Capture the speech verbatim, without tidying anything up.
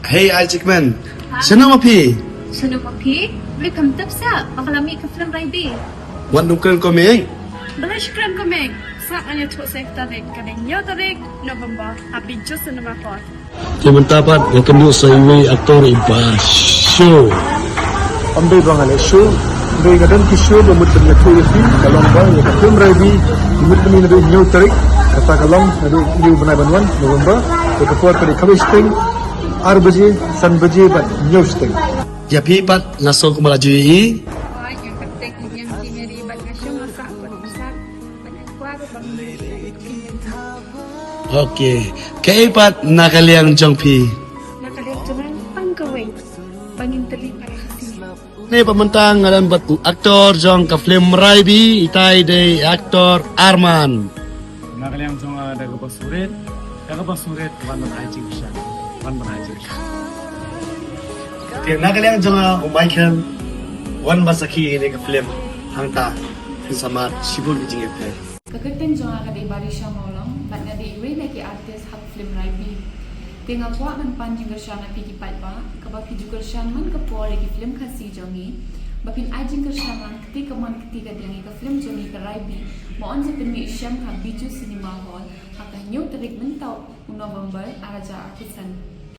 Hey, Ai Jikmen. Shnong ma phi? Shnong ma phi? Welcome tip sa. Bakala mi ka film Raibi. Wan dum kren ko me. Bala shkren ko me. Sa anya thok sek tarik ka deng nyo tarik November. Happy Jus Cinema Hall. Te mynta pat nga kynduh sa iwei actor i ba show. Am dei ba nga leh show, dei nga don ki show ba mut ban ïathuh ïa phi, ka long ba ïa ka film Raibi, mut ban ïa dei hynñiew tarik, kata ka long naduh hynñiew bnai ban wan November, ïa ka por ka dei khatlai shiteng, ar baje, san baje bad hynñiew shiteng. Ïa phi pat nga sngewkmen la ju ïohi. Oi, ïa ka tek ïa ki meri bad nga shu nga sah bad nga sah bad nga kwah bad nga Okay. Kaei pat na ka liang jong phi? Na ka liang jong nga pang kawei. Pang inteli para kasi. Ne pat mynta nga don bad u actor jong ka film Raibi, itai dei actor Arman. Na ka liang jong nga da kaba surit, da kaba surit wan ban ai jingkyrshan. Wan ban ai jingkyrshan. Te na ka liang jong nga u Michael, wan ban sakhi ïa kane ka film hangta. Phin sa mad shibun ki jingïapher. Ka kyrteng jong nga ka dei Barisha Mawlong, bad nga dei iwei na ki artist ha ka film Raibi. Te nga kwah ban pan jingkyrshan na phi ki paidbah, kaba phi ju kyrshan man ka por ïa ki film Khasi jong ngi, ba phin ai jingkyrshan lang kti kamon kti kadiang ïa ka film jong ngi ka Raibi, ba yn sa pynmih shem ha Bijou Cinema Hall ha ka hynñiew tarik mynta u November ar hajar arphew san.